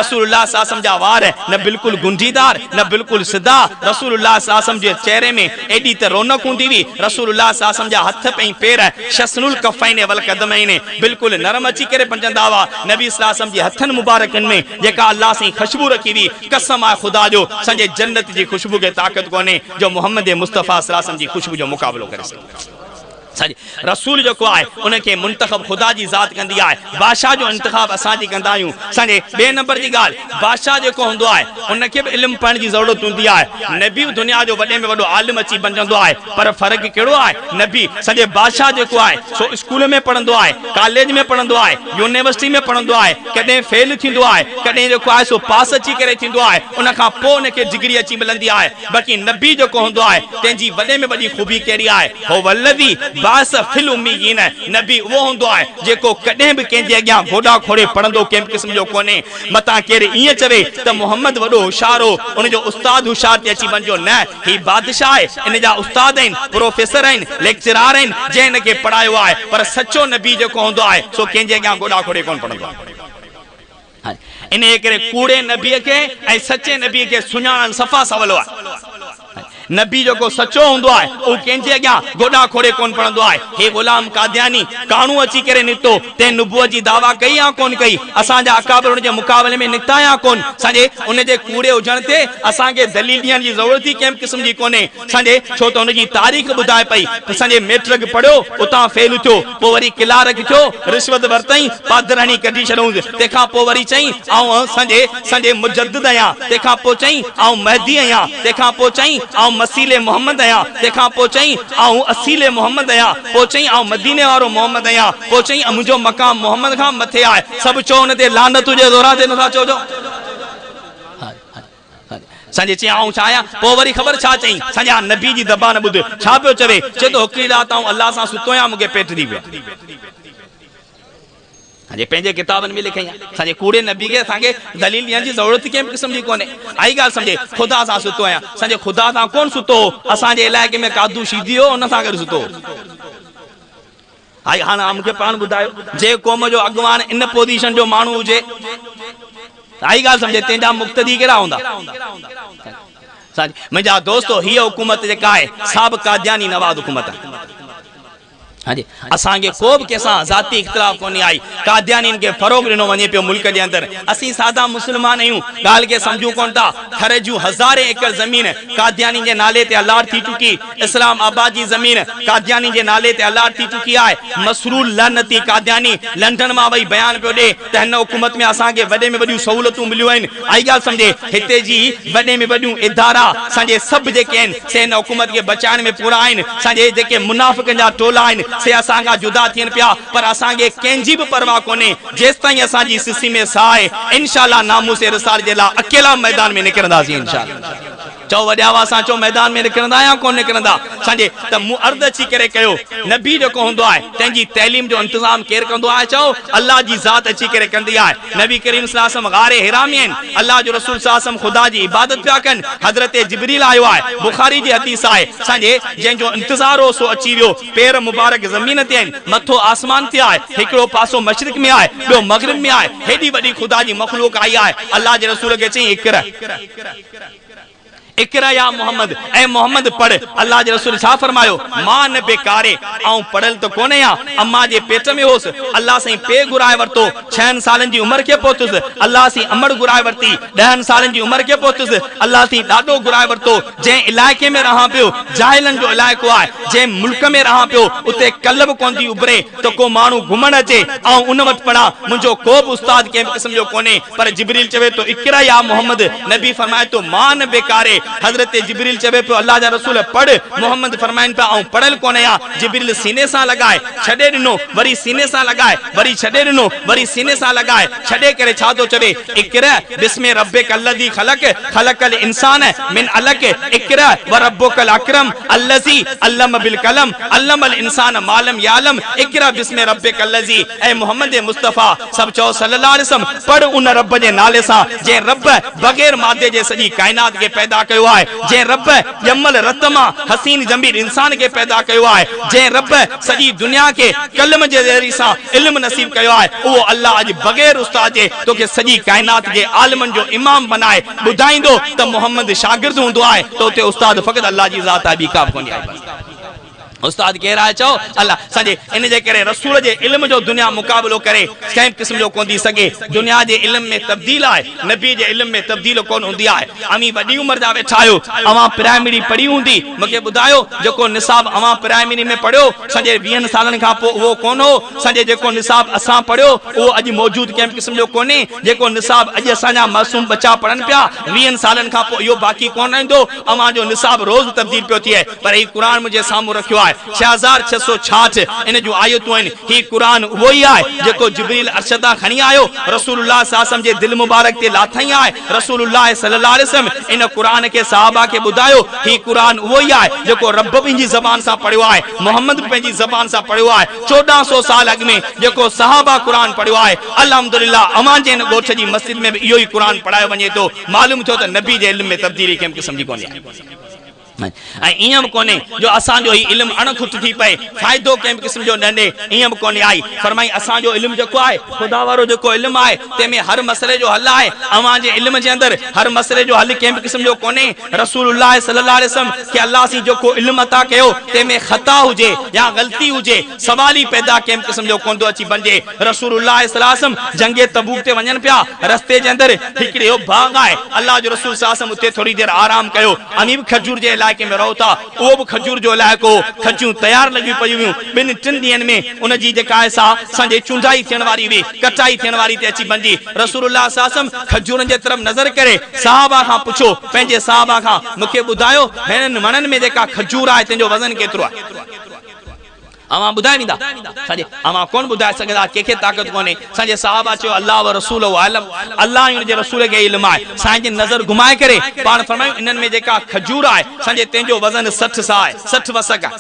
رسول الله صلي الله عليه وسلم جا وار نه بلڪل گنڍيدار نه بلڪل سڌا رسول الله صلي الله عليه وسلم جي چهري ۾ ايڏي ته رونق هوندي هئي رسول الله صلي الله عليه وسلم جا هٿ ۽ پير شسن الڪفين والقدمين بلڪل نرم اچي ڪري بنجندا هئا نبي صلي الله عليه وسلم جي هٿن مبارڪن ۾ جيڪا الله سائين خشبو رکي هئي قسم آهي خدا جو سنجي جنت جي خوشبو کي طاقت ڪونهي جو محمد مصطفيٰ صلي الله عليه وسلم جي خوشبو جو مقابلو ڪري سگهي. سڄ رسول جيڪو آهي ان کي منتخب خدا جي ذات ڪندي آهي بادشاهه جو انتخاب اسان جي ڪندا آهيون سنجي ٻئي نمبر جي ڳالهه بادشاهه جيڪو هوندو آهي ان کي به علم پڙهڻ جي ضرورت هوندي آهي نبي به دنيا جو وڏي ۾ وڏو عالم اچي بنجندو آهي پر فرق ڪهڙو آهي نبي سڄي بادشاهه جيڪو آهي سو اسڪول ۾ پڙهندو آهي ڪاليج ۾ پڙهندو آهي يونيورسٽي ۾ پڙهندو آهي ڪڏهن فيل ٿيندو آهي ڪڏهن جيڪو آهي سو پاس اچي ڪري ٿيندو آهي ان کان پوء ان کي ڊگري اچي ملندي آهي باقي نبي جيڪو هوندو آهي تنهن جي وڏي ۾ وڏي خوبي ڪهڙي آهي هو الذي بعث في الاميين نبي اهو هوندو آهي جيڪو ڪڏهن به ڪنهن جي اڳيان گوڏا کوڙي پڙهندو ڪنهن به قسم جو ڪونهي متان ڪير ائين چوي ته محمد وڏو هوشيار هو ان جو استاد هوشيار ٿي اچي وڃجو نه هي بادشاهه آهي، ان جا استاد آهن، پروفيسر آهن، ليڪچرار آهن، جنهن هن کي پڙهايو آهي، پر سچو نبي جيڪو هوندو آهي، سو ڪنهن جي اڳيان گوڏا کوڙي ڪونه پڙهندو آهي. انهيء ڪري ڪوڙي نبيء کي ۽ سچي نبيء کي سڃاڻڻ صفا سولو آهي. نبي جيڪو سچو هوندو آهي، اهو ڪنهن جي اڳيان گوڏا کوڙي ڪونه پڙهندو آهي. هي غلام قادياني ڪاڻو اچي ڪري نڪتو، تنهن نبوت جي دعويٰ ڪئي يا ڪونه ڪئي؟ اسان جا اڪابر ان جي مقابلي ۾ نڪتا يا ڪونه؟ سانجهي ان جي ڪوڙي هجڻ تي اسان کي دليل ڏيڻ جي ضرورت ئي ڪنهن به قسم جي ڪونهي. سانجهي ڇو ته ان جي تاريخ ٻڌائي پئي ته سانجهي ميٽرڪ پڙهيو، اتان فيل ٿيو، پوء وري ڪلارڪ ٿيو، رشوت ورتائين، پادر هڻي ڪڍي ڇڏيائونس، تنهن کان پوء وري چيائين آئون سانجهي سانجهي مجدد آهيان، تنهن کان پوء چيائين آئون مهدي آهيان، تنهن کان پوء چيائين آئون مسيل محمد آهيان، تنهن کان پوء چيائين آئون اصيل محمد آهيان، پوء چيائين آئون مديني وارو محمد آهيان، پوء چيائين منهنجو مقام محمد کان مٿي آهي، سڀ چئو ان تي لعنت هجي زوران تي نٿا چئو جو سانجهي چيائين آئون ڇا آهيان، پوء وري خبر ڇا چيائين، سانجهي آ نبي جي زبان ٻڌ ڇا پيو چوي، چئي ٿو هڪڙي رات آئون الله سان ستو آهيان مون کي پيٽ ٿي پيو آهي. جي پنهنجي ڪتابن ۾ لکئي آهي. اسان جي ڪوڙي نبي کي اسان کي دليل ڏيڻ جي ضرورت ڪنهن به قسم جي ڪونهي. آئي ڳالهه سمجهي خدا سان ستو آهيان. اسان جي خدا سان ڪونه ستو هو. اسان جي علائقي ۾ قادو شيدي هو ان سان گڏ ستو هو. آئي هاڻ مون کي پاڻ ٻڌايو جي قوم جو اڳواڻ ان پوزيشن جو ماڻهو هجي آئي ڳالهه سمجهي تنهن جا مقتدي ڪهڙا هوندا؟ منهنجا دوستو هيء حڪومت جيڪا آهي سا به قادياني نواز حڪومت آهي. هان جي اسان کي ڪو به ڪنهن سان ذاتي اختلاف ڪونهي آئي قاديانين کي فروغ ڏنو وڃي پيو ملڪ جي اندر اسين سادا مسلمان آهيون ڳالهه کي سمجهون ڪونه ٿا ٿر جون هزارين ايڪڙ زمين قاديانين جي نالي تي الاٽ ٿي چڪي اسلام آباد جي زمين قاديانين جي نالي تي الاٽ ٿي چڪي آهي مسرور لعنتي قادياني لنڊن مان وئي بيان پيو ڏي ته هن حڪومت ۾ اسان کي وڏي ۾ وڏيون سهولتون مليون آهن آئي ڳالهه سمجهي هتي جي وڏي ۾ وڏيون ادارا سان جي سڀ جيڪي آهن سي هن حڪومت کي بچائڻ ۾ پورا آهن سان جي جيڪي منافقن جا ٽولا آهن سي اسان کان جدا ٿين پيا پر اسان کي ڪنهن جي به پرواهه ڪونهي جيستائين اسان جي سسي ۾ ساهه آهي انشاء الله ناموس رسالت جي لاء اڪيلا ميدان ۾ نڪرنداسين انشاء الله. چئو وڏي آواز سان چئو ميدان ۾ نڪرندا يا ڪونه نڪرندا سان جي ته مون عرض اچي ڪري ڪيو نبي جيڪو هوندو آهي تنهن جي تعليم جو انتظام ڪير ڪندو آهي چئو الله جي ذات اچي ڪري ڪندي آهي نبي ڪريم صلي الله عليه وسلم غار حرا ۾ آهن، الله جو رسول صلي الله عليه وسلم خدا جي عبادت پيا ڪن، حضرت جبريل آيو آهي، بخاري جي حديث آهي، سانجهي جنهن جو انتظار هو سو اچي ويو، پير مبارڪ زمين تي آهن، مٿو آسمان تي آهي، هڪڙو پاسو مشرق ۾ آهي، ٻيو مغرب ۾ آهي، هيڏي وڏي خدا جي مخلوق آئي آهي، الله جي رسول کي چيائين اقرأ. اقرا يا محمد، اي محمد پڙهه، الله جي رسول ڇا فرمايو، ما انا بقارئ، آئون پڙهيل ته ڪونه آهيان، اما جي پيٽ ۾ هوس، الله سائين پيء گهرائي ورتو، ڇهن سالن جي عمر کي پهتس، الله سائين امڙ گهرائي ورتي، ڏهن سالن جي عمر کي پهتس، الله سائين ڏاڏو گهرائي ورتو، جنهن علائقي ۾ رهان پيو، جاهلن جو علائقو آهي، جنهن ملڪ ۾ رهان پيو، اتي ڪل به ڪونه ٿي اڀري ته ڪو ماڻهو گهمڻ اچي، آئون ان وٽ پڙهان، منهنجو ڪو به استاد ڪنهن به قسم جو ڪونهي، پر جبريل چوي ٿو، اقرا يا محمد، نبي فرمائي ٿو، ما انا بقارئ، حضرت جبريل چوي پيو، الله جا رسول پڙهه، محمد فرمائن پيا، آئون پڙهيل ڪونه آهيان، جبريل سيني سان لڳائي ڇڏي ڏنو، وري سيني سان لڳائي، وري ڇڏي ڏنو، وري سيني سان لڳائي ڇڏي ڪري ڇا ٿو چوي، اقرا بسم ربک الذي خلق، خلق الانسان من علق، اقرا وربک الاڪرم الذي علم بالقلم، علم الانسان ما لم يعلم، اقرا بسم ربک الذي، اي محمد مصطفيٰ سڀ چئو صلّي الله عليه وسلّم، پڙهه ان ربّ جي نالي سان جنهن ربّ بغير مادي جي سڄي ڪائنات کي پيدا ڪيو آهي، جنهن ربّ ڄمل رت مان حسين جميل انسان کي پيدا ڪيو آهي، جنهن ربّ سڄي دنيا کي قلم جي ذريعي سان علم نصيب ڪيو آهي، اهو الله اڄ بغير استاد جي توکي سڄي ڪائنات جي عالمن جو امام بنائي ٻڌائيندو ته محمّد شاگرد هوندو آهي ته اتي استاد فقط الله جي ذات آهي ٻي ڪا به ڪونهي آهي بس. استاد ڪير آهي چئو الله سان جي ان جي ڪري رسول جي علم جو دنيا مقابلو ڪري ڪنهن به قسم جو ڪون ٿي سگهي دنيا جي علم ۾ تبديل آهي نبي جي علم ۾ تبديل ڪون هوندي آهي اوهين وڏي عمر جا ويٺا آهيو اوهان پرائمري پڙهي هوندي مونکي ٻڌايو جيڪو نصاب اوهان پرائمري ۾ پڙهيو سڄي ويهن سالن کان پوء اهو ڪون هو سڄي جيڪو نصاب اسان پڙهيو اهو اڄ موجود ڪنهن به قسم جو ڪونهي جيڪو نصاب اڄ اسان جا معصوم ٻچا پڙهن پيا ويهن سالن کان پوء اهو باقي ڪون رهندو اوهان جو نصاب روز تبديل پيو ٿئي پر هي قرآن منهنجي سامهون رکيو آهي، 6666 ان جون آيتون آهن، هي قرآن اهو ئي آهي جيڪو جبريل عرش تان کڻي آيو، رسول الله صلي الله عليه وسلم جي دل مبارڪ تي لاٿائين آهي، رسول الله صلي الله عليه وسلم ان قرآن کي صحابه کي ٻڌايو، هي قرآن اهو ئي آهي جيڪو رب پنهنجي زبان سان پڙهيو آهي، محمد به پنهنجي زبان سان پڙهيو آهي، 14 سو سال اڳ ۾ جيڪو صحابه قرآن پڙهيو آهي، الحمدلله اوهان جي هن ڳوٺ جي مسجد ۾ به اهو ئي قرآن پڙهايو وڃي ٿو، معلوم ٿيو ته نبي جي علم ۾ تبديلي ڪنهن به قسم جي ڪونهي آئي. ۽ ائين به ڪونهي جو اسان جو هي علم اڻ کٽ ٿي پئي، فائدو ڪنهن به قسم جو نه ڏي، ائين به ڪونهي آئي. فرمائين، اسان جو علم جيڪو آهي، خدا وارو جيڪو علم آهي، تنهن ۾ هر مسئلي جو حل آهي، اوهان جي علم جي اندر هر مسئلي جو حل ڪنهن به قسم جو ڪونهي. رسول الله صلي الله عليه وسلم کي الله سائين جيڪو علم عطا ڪيو، تنهن ۾ خطا هجي يا غلطي هجي، سوال ئي پيدا ڪنهن به قسم جو ڪونه ٿو اچي بنجي. رسول الله صلي الله عليه وسلم جنگ تبوڪ تي وڃن پيا، رستي جي اندر هڪڙي باغ آهي، الله جو رسول صلي الله عليه وسلم اتي ٿوري دير آرام ڪيو، اوهين به کجور جي علائقي ۾ رهو ٿا، اهو به کجور جو علائقو هو، کجيون تيار لڳيون پيون هيون، ٻن ٽن ڏينهن ۾ ان جي جيڪا آهي سا سانجهي چونڊائي ٿيڻ واري هئي، ڪٽائي ٿيڻ واري تي اچي بنجي. رسول الله صلي الله عليه وسلم کجورن جي طرف نظر ڪري صحابه کان پڇيو، پنهنجي صحابه کان، مون کي ٻڌايو هنن وڻن ۾ جيڪا کجور آهي تنهن جو وزن ڪيترو آهي؟ اوهان ٻڌائي ويندا؟ سانجهي اوهان ڪونه ٻڌائي سگهندا، ڪنهن کي طاقت ڪونهي. سانجهي صحابه چيو، الله ورسوله اعلم، الله ۽ ان جي رسول کي علم آهي. سائين جن نظر گهمائي ڪري پاڻ فرمايو، انهن ۾ جيڪا کجور آهي، سانجهي تنهن جو وزن 60 صاع آهي، 60 وسق آهي.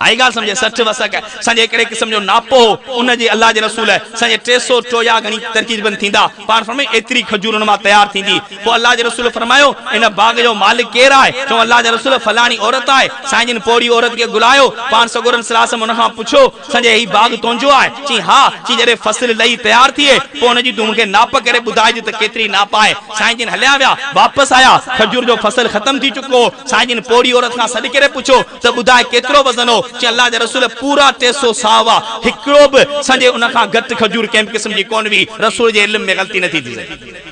آئي ڳالهه سمجهي، 60 وسق آهي. سانجهي هڪڙي قسم جو ناپو هو، ان جي الله جي رسول سانجهي 300 ٽويا گهڻي ترڪيبن ٿيندا. پاڻ فرمايو، ايتري کجور ان مان تيار ٿيندي. پوء الله جي رسول فرمايو، ان باغ جو مالڪ ڪير آهي؟ چيائون، الله جا رسول فلاڻي عورت آهي. سائين جن پوڙهي عورت کي گهرايو، پاڻ سڳورن صلي الله عليه وسلم ان کان پڇيو، سائين هي باغ تنهنجو آهي؟ چيائين، ها. چيائين، جڏهن فصل لهي تيار ٿئي، پوء ان جي تون مون کي ناپ ڪري ٻڌائج ته ڪيتري ناپ آهي. سائين جن هليا ويا، واپس آيا، کجور جو فصل ختم ٿي چڪو هو. سائين جن پوڙهي عورت کان سڏ ڪري پڇيو ته ٻڌاء ڪيترو وزن هو؟ چيائين، الله جا رسول پورا 300 صاع هئا، هڪڙو به سائين ان کان گهٽ کجور ڪنهن به قسم جي ڪونه هئي. رسول جي علم ۾ غلطي نٿي ٿي سگهي.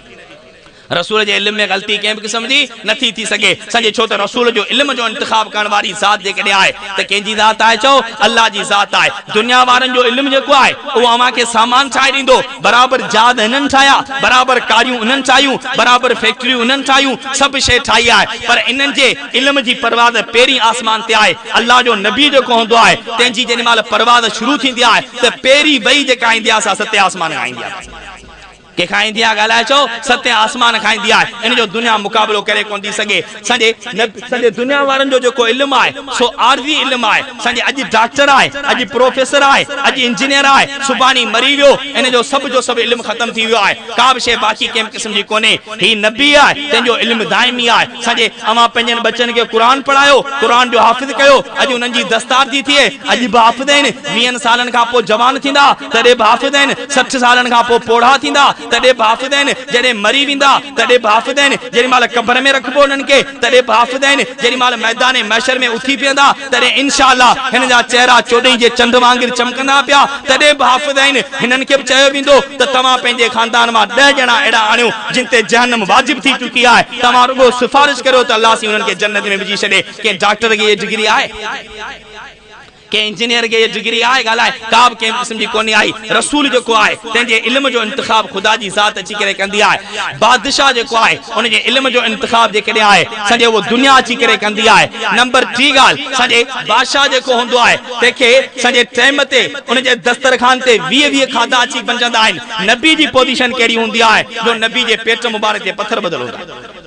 رسول جي علم ۾ غلطي ڪنهن به قسم جي نٿي ٿي سگهي. سمجهي ڇو ته رسول جو علم جو انتخاب ڪرڻ واري ذات جيڪڏهن آهي ته ڪنهن جي ذات آهي چئو الله جي ذات آهي. دنيا وارن جو علم جيڪو آهي اهو اوهان کي سامان ٺاهي ڏيندو. برابر جهاز هنن ٺاهيا، برابر ڪاريون انهن ٺاهيون، برابر فيڪٽريون انهن ٺاهيون، سڀ شيء ٺاهي آهي پر انهن جي علم جي پرواز پهرين آسمان تي آهي. الله جو نبي جيڪو هوندو آهي تنهن جي جيڏي مهل پرواز شروع ٿيندي آهي ته پهرين وحي جيڪا ايندي آهي سا ستين آسمان کان ايندي آهي. ڪنهن کان ايندي آهي ڳالهائي چئو ستين آسمان کان ايندي آهي ان جو دنيا مقابلو ڪري ڪونه ٿي سگهي سڄي سڄي دنيا وارن جو جيڪو علم آهي سو عارضي علم آهي سڄي اڄ ڊاڪٽر آهي اڄ پروفيسر آهي اڄ انجنيئر آهي سڀاڻي مري ويو ان جو سڀ جو سڀ علم ختم ٿي ويو آهي ڪا به شيء باقي ڪنهن به قسم جي ڪونهي هي نبي آهي تنهن جو علم دائمي آهي سڄي اوهان پنهنجن ٻچن کي قرآن پڙهايو قرآن جو حافظ ڪيو اڄ انهن جي دستار ٿي ٿئي اڄ به حافظ آهن ويهن سالن کان پوء جوان ٿيندا تڏهن به حافظ آهن، 60 سالن کان پوء پوڙها ٿيندا، تڏهن به حافظ آهن، جڏهن مري ويندا تڏهن به حافظ آهن، جيڏي مهل قبر ۾ رکبو انهن کي تڏهن به حافظ آهن، جيڏي مهل ميدان محشر ۾ اٿي بيهندا تڏهن انشاء الله هنن جا چهرا چوڏهين جي چنڊ وانگر چمڪندا پيا تڏهن به حافظ آهن. هنن کي به چيو ويندو ته توهان پنهنجي خاندان مان ڏهه ڄڻا اهڙا آڻيو جن تي جهنم واجب ٿي چڪي آهي، توهان رڳو سفارش ڪريو ته الله سائين انهن کي جنت ۾ وجهي ڇڏي. ڪنهن ڊاڪٽر کي اها ڊگري آهي؟ ڪنهن انجنيئر کي اها ڊگري آهي؟ ڳالهه آهي ڪا به ڪنهن قسم جي ڪونهي آئي. رسول جيڪو آهي تنهن جي علم جو انتخاب خدا جي ذات اچي ڪري ڪندي آهي. بادشاهه جيڪو آهي ان جي علم جو انتخاب جيڪڏهن آهي سمجهي اهو دنيا اچي ڪري ڪندي آهي. نمبر ٽي ڳالهه سمجهي بادشاهه جيڪو هوندو آهي تنهن کي سمجهي ٽيم تي ان جي دسترخوان تي 20 20 کاڌا اچي بنجندا آهن. نبي جي پوزيشن ڪهڙي هوندي آهي جو نبي جي پيٽ مبارڪ تي پٿر ٻڌل هوندا آهن.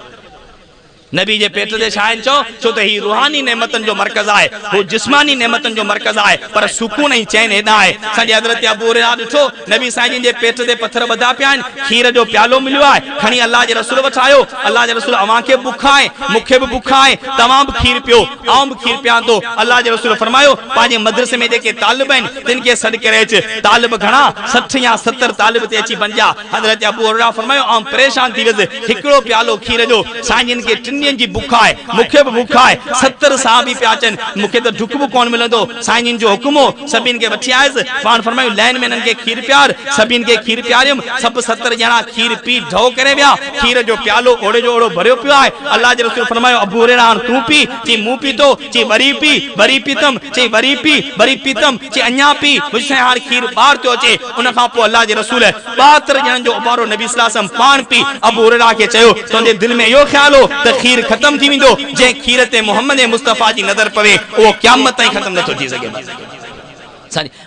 نبي جي پيٽ تي ڇا آهن چئو؟ ڇو ته هي روحاني نعمتن جو مرڪز آهي، هو جسماني نعمتن جو مرڪز آهي، پر سڪون ۽ چين هيڏانهن آهي. سڄي حضرت ابو هريره ڏٺو، نبي سائين جن جي پيٽ تي پٿر ٻڌا پيا آهن، کير جو پيالو مليو آهي، کڻي الله جي رسول وٽ آيو، الله جي رسول اوهان کي به بک آهي، مون کي به بک آهي، توهان به کير پيو، آئون به کير پيان ٿو. الله جي رسول فرمايو، پنهنجي مدرسي ۾ جيڪي طالب آهن، تن کي سڏ ڪري اچ. طالب گهڻا؟ 60 يا 70 طالب اتي اچي بنجا. حضرت ابو هريره فرمايو، آئون پريشان ٿي ويس، هڪڙو پيالو کير جو، سائين جن کي ٽن ڏينهن جي بک آهي، مون کي به بک آهي، 70 صحابي پيا اچن، مون کي ته ڍڪ به ڪونه ملندو، سائين جن جو حڪم هو، سڀني کي وٺي آيس، پاڻ فرمايو، لائين ۾ انهن کي کير پيار، سڀني کي کير پياريم، سڀ 70 ڄڻا کير پي ڍؤ ڪري ويا، کير جو پيالو اوڙي جو اوڙو ڀريو پيو آهي، الله جي رسول فرمايو، ابو هريره هاڻ تون پي، چي مون پيتو، چي وري پي، وري پيتم، چي وري پي، وري پيتم، چي اڃا پي، منهنجو سائين هاڻ کير ٻاهر ٿيو اچي، ان کان پوء الله جي رسول 72 ڄڻن جو اوٻارو نبي صلي الله عليه وسلم پاڻ پي ابو هريره کي چيو، تنهنجي دل ۾ اهو خيال هو ته کير ختم ٿي ويندو، جنهن کير تي محمد مصطفيٰ جي نظر پوي اهو قيامت تائين ختم نٿو ٿي سگهي.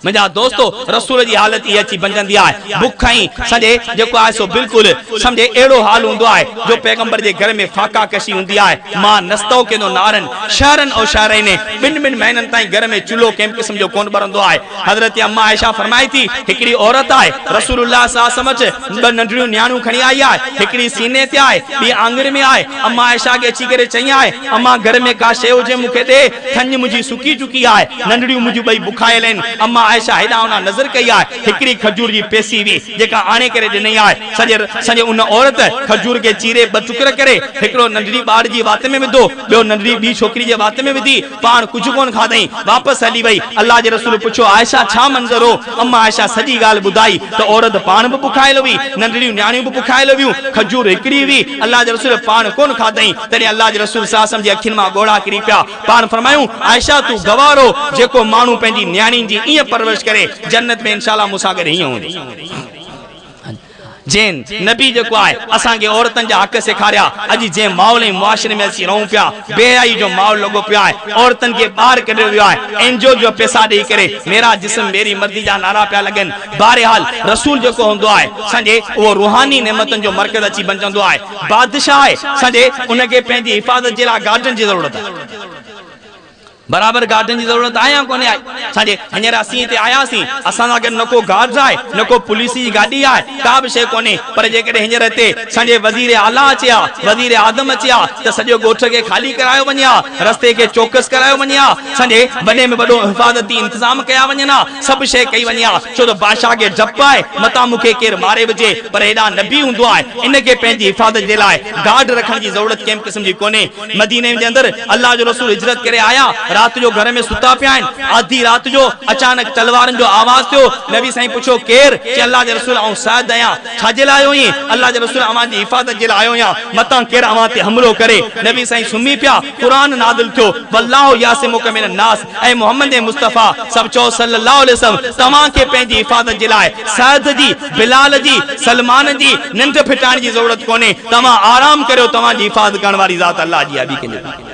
منهنجا دوستو! رسول جي حالت اها اچي بنجندي آهي، بک ۽ سڄي جيڪو آهي سو بلڪل سمجهي اهڙو حال هوندو آهي جو پيغمبر جي گهر ۾ فاقا ڪشي هوندي آهي، مان نستوقدو نارن شهرن او شهرين ٻن ٻن مهينن تائين گهر ۾ چلهو ڪنهن به قسم جو ڪونه ٻرندو آهي. حضرت اما عائشه فرمائي ٿي، هڪڙي عورت آهي، رسول الله صلي الله عليه وسلم وٽ ٻه ننڍڙيون نياڻيون کڻي آئي آهي، هڪڙي سيني تي آهي، ٻي آڱر ۾ آهي، اما عائشه کي اچي ڪري چئي آهي، اما گهر ۾ ڪا شيء هجي مون کي ڏي، ٿڃ منهنجي سڪي چڪي آهي، ننڍڙيون منهنجون ٻئي بکايل آهن، اما عائشه هيڏانهن هوڏانهن نظر ڪئي آهي، هڪڙي کجور جي پيسي هئي، جيڪا آڻي ڪري ڏنئي آهي، سڄي سڄي ان عورت کجور کي چيري ٻه ٽڪر ڪري، هڪڙو ننڍڙي ٻار جي وات ۾ وڌو، ٻيو ننڍڙي ٻي ڇوڪري جي وات ۾ وڌي، پاڻ ڪجهه ڪونه کاڌائين، واپس هلي وئي. الله جي رسول پڇيو، عائشه ڇا منظر هو؟ اما عائشه سڄي ڳالهه ٻڌائي ته عورت پاڻ به بکايل هئي، ننڍڙيون نياڻيون به بکايل هيون، کجور هڪڙي هئي، الله جي رسول پاڻ ڪونه کاڌائين. تڏهن الله جي رسول صلعم جي اکين مان ڳوڙها ڪري پيا. پاڻ فرمايائون، عائشه تون گواهه رهو، جيڪو ماڻهو پنهنجي نياڻين جي ائين پرورش ڪري، جنت ۾ انشاء الله مون سان گڏ هيئن هوندو. جنهن نبي جيڪو آهي اسان کي عورتن جا حق سيکاريا، اڄ جنهن ماحول ۽ معاشري ۾ اسين رهون پيا، بي حيائي جو ماحول لڳو پيو آهي، عورتن کي ٻاهر ڪڍيو ويو آهي، اين جي اوز جو پئسا ڏئي ڪري ميرا جسم ميري مرضي جا نعرا پيا لڳن، بهرحال رسول جيڪو هوندو آهي سمجهي اهو روحاني نعمتن جو مرڪز اچي بنجندو آهي، بادشاهه آهي سمجهي ان کي پنهنجي حفاظت جي لاء گارڊن جي ضرورت آهي. برابر گارڊن جي ضرورت آهي يا ڪونهي آهي؟ سانجي هينئر اسين هتي آياسين، اسان سان گڏ نه ڪو گارڊز آهي، نه ڪو پوليس جي گاڏي آهي، ڪا به شيء ڪونهي، پر جيڪڏهن هينئر هتي سانجي وزير اعليٰ اچي ها، وزير اعظم اچي ها ته سڄو ڳوٺ کي خالي ڪرايو وڃي ها، رستي کي چوڪس ڪرايو وڃي ها، سانجي وڏي ۾ وڏو حفاظتي انتظام ڪيا وڃن ها، سڀ شيء ڪئي وڃي ها، ڇو ته بادشاهه کي ڊپ آهي، متان مون کي ڪير ماري وجهي، پر هيڏانهن نبي هوندو آهي، ان کي پنهنجي حفاظت جي لاء گارڊ رکڻ جي ضرورت ڪنهن به قسم جي ڪونهي. مديني جي اندر الله جو رسول هجرت ڪري آيا، رات جو گهر ۾ ستا پيا آهن، آڌي رات جو اچانڪ تلوارن جو آواز ٿيو، نبي سائين پڇيو ڪير؟ چي الله جي رسول آئون سعد آهيان، ڇا جي لاء آيو آهين؟ الله جي رسول اوهان جي حفاظت جي لاء آيو آهيان، متان ڪير اوهان تي حملو ڪري، نبي سائين سمهي پيا، قرآن نازل ٿيو، والله يعصمک من الناس، اي محمد مصطفيٰ سڀ چئو صلّي اللّٰه عليه وسلّم توهان کي پنهنجي حفاظت جي لاء سعد جي، بلال جي، سلمان جي ننڊ ڦٽائڻ جي ضرورت ڪونهي، توهان آرام ڪريو توهان جي حفاظت ڪرڻ واري ذات الله جي آهي ٻي ڪنهن جي ڪونهي.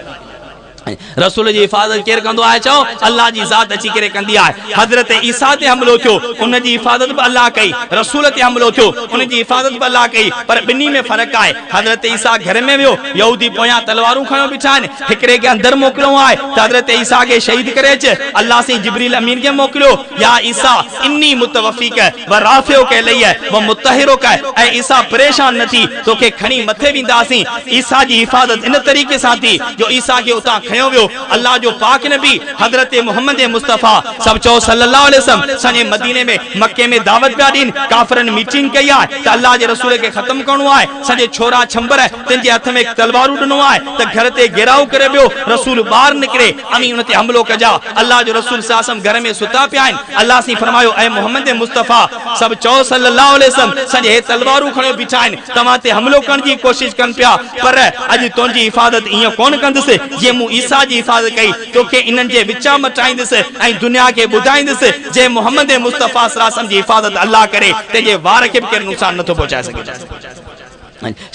رسول جي حفاظت ڪير ڪندو آهي چئو الله جي ذات اچي ڪري ڪندي آهي. حضرت عيسيٰ تي حملو ٿيو ان جي حفاظت به الله ڪئي، رسول تي حملو ٿيو ان جي حفاظت به الله ڪئي پر ٻنهي ۾ فرق آهي. حضرت عيسيٰ گهر ۾ ويو، يهودي پويان تلوارون کڻيو بيٺا آهن، هڪڙي کي اندر موڪليو آهي ته حضرت عيسيٰ کي شهيد ڪري اچ، الله سائين جبريل امين کي موڪليو، يا عيسيٰ اني متوفيڪ و رافعڪ الي و مطهرڪ، اي عيسيٰ پريشان نه ٿي، توکي کڻي مٿي وينداسين، عيسيٰ جي حفاظت ان طريقي سان ٿي جو عيسيٰ کي اتان کنيو. هنيو ويو. الله جو پاڪ نبي حضرت محمد مصطفيٰ سڀ چئو صلّي الله عليه وسلّم سڄي مديني ۾ مڪي ۾ دعوت پيا ڏين. ڪافرن ميٽنگ ڪئي آهي ته الله جي رسول کي ختم ڪرڻو آهي. سڄي ڇورا ڇنڀر تن جي هٿ ۾ تلوارون ڏنو آهي ته گهر تي گهيراء ڪري ٻيو رسول ٻاهر نڪري اوهين ان تي حملو ڪجا. الله جو رسول صلّي الله عليه وسلّم گهر ۾ ستا پيا آهن. الله سائين فرمايو اي محمد مصطفيٰ سڀ چئو صلّي الله عليه وسلّم سڄي هي تلوارون کڻيو بيٺا آهن. توهان تي حملو ڪرڻ جي ڪوشش ڪن پيا، پر اڄ تنهنجي حفاظت ائين ڪونه ڪندس، جيئن مون عيسيٰ جي حفاظت ڪئي، توکي انهن جي وچان مٽائيندس ۽ دنيا کي ٻڌائيندس، جنهن محمد مصطفيٰ صلعم جي حفاظت الله ڪري، تنهن جي وار کي به ڪير نقصان نٿو پهچائي سگهي.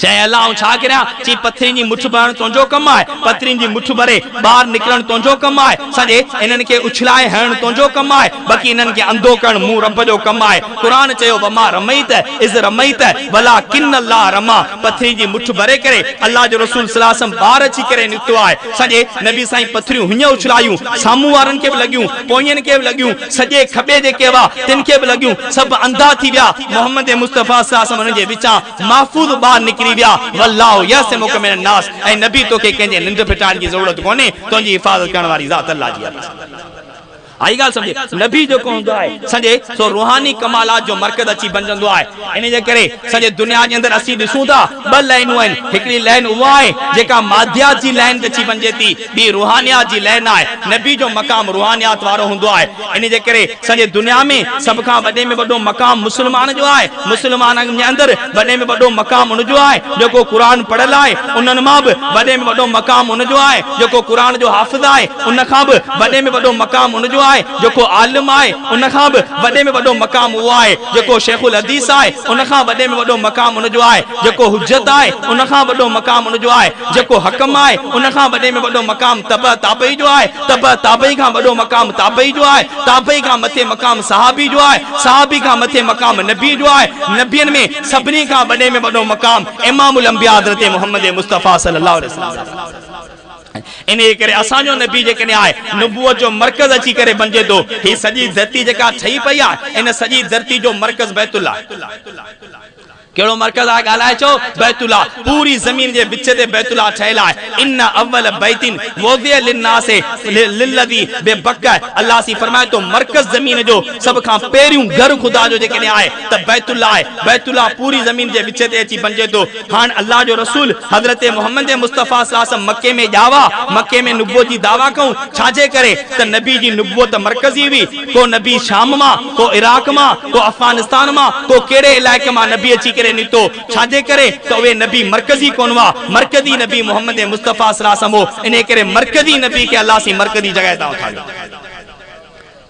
چيائين، الله آئون ڇا ڪريان؟ چيائين، پٿرين جي مٺ ڀرڻ تنهنجو ڪم آهي، پٿرين جي مٺ ڀري ٻاهر نڪرڻ تنهنجو ڪم آهي، سڄي انهن کي اڇلائي هڻڻ تنهنجو ڪم آهي، بقي انهن کي انڌو ڪرڻ مون رب جو ڪم آهي. قرآن چيو، وما رميت اذ رميت ولٰڪن الله رميٰ پٿري جي مٺ ڀري ڪري الله جو رسول صلي الله عليه وسلم ٻاهر اچي ڪري نڪتو آهي. سڄي نبي سائين پٿريون هيئن اڇلايون، سامهون وارن کي به لڳيون، پوئين کي به لڳيون، سڄي کٻي جيڪي هئا تن کي به لڳيون، سڀ انڌا ٿي ويا، محمد مصطفيٰ صلي الله عليه وسلم انهن جي وچان محفوظ ٻاهر نڪري ويا، والله يعصمک من الناس اي نبي توکي ڪنهن جي ننڊ ڦٽائڻ جي ضرورت ڪونهي، تنهنجي حفاظت ڪرڻ واري ذات الله جي آهي. آئي ڳالهه سمجهي؟ نبي جيڪو هوندو آهي سڄي سو روحاني ڪمالات جو مرڪز اچي بنجندو آهي. انهي جي ڪري سڄي دنيا جي اندر اسين ڏسون ٿا ٻه لائنون آهن، هڪڙي لائن اها آهي جيڪا ماديات جي لائن تي اچي بنجي ٿي، ٻي روحانيات جي لائن آهي. نبي جو مقام روحانيات وارو هوندو آهي. انهي جي ڪري سڄي دنيا ۾ سڀ کان وڏي ۾ وڏو مقام مسلمان جو آهي. مسلمانن جي اندر وڏي ۾ وڏو مقام ان جو آهي جيڪو قرآن پڙهيل آهي، انهن مان به وڏي ۾ وڏو مقام ان جو آهي جيڪو قرآن جو حافظ آهي، ان کان به وڏي ۾ وڏو مقام ان جو آهي جيڪو عالم آهي، ان کان به وڏي ۾ وڏو مقام اهو آهي جيڪو شيخ الحديث آهي، ان کان وڏي ۾ وڏو مقام ان جو آهي جيڪو حجت آهي، ان کان وڏو مقام ان جو آهي جيڪو حڪم آهي، ان کان وڏي ۾ وڏو مقام تبع تابعي جو آهي، تبع تابعي کان وڏو مقام تابعي جو آهي، تابعي کان مٿي مقام صحابي جو آهي، صحابي کان مٿي مقام نبي جو آهي، نبين ۾ سڀني کان وڏي ۾ وڏو مقام امام الانبياء حضرت محمد مصطفيٰ صلي الله عليه وسلم جو آهي. انهيء ڪري اسان جو نبي جيڪڏهن آهي نبوت جو مرڪز اچي ڪري بنجي ٿو. هي سڄي ڌرتي جيڪا ٺهي پئي آهي ان سڄي ڌرتي جو مرڪز بيت الله آهي. ڪهڙو مرڪز آهي ڳالهائي چئو بيت الله پوري زمين جي وچ تي بيت الله ٺهيل آهي ان اول بيت وضع للناس للذي ببڪه الله سين فرمائي ٿو مرڪز زمين جو سڀ کان پهريون گهر خدا جو جيڪڏهن آهي ته بيت الله آهي بيت الله پوري زمين جي وچ تي اچي بنجي ٿو هاڻ الله جو رسول حضرت محمد مصطفيٰ صلي الله عليه وسلم مڪي ۾ ڄاوا مڪي ۾ نبوت جي دعويٰ ڪئون ڇاجي ڪري ته نبي جي نبوت مرڪزي هئي ڪو نبي شام مان، ڪو عراق مان، ڪو افغانستان مان، ڪو ڪهڙي علائقي مان نبي اچي ڪري نڪتو، ڇاجي ڪري ته اهي نبي مرڪزي ڪونه هئا، مرڪزي نبي محمد مصطفيٰ صلي الله عليه وسلم هو، انهي ڪري مرڪزي نبي کي الله سائين مرڪزي جڳهه تان اٿاريو.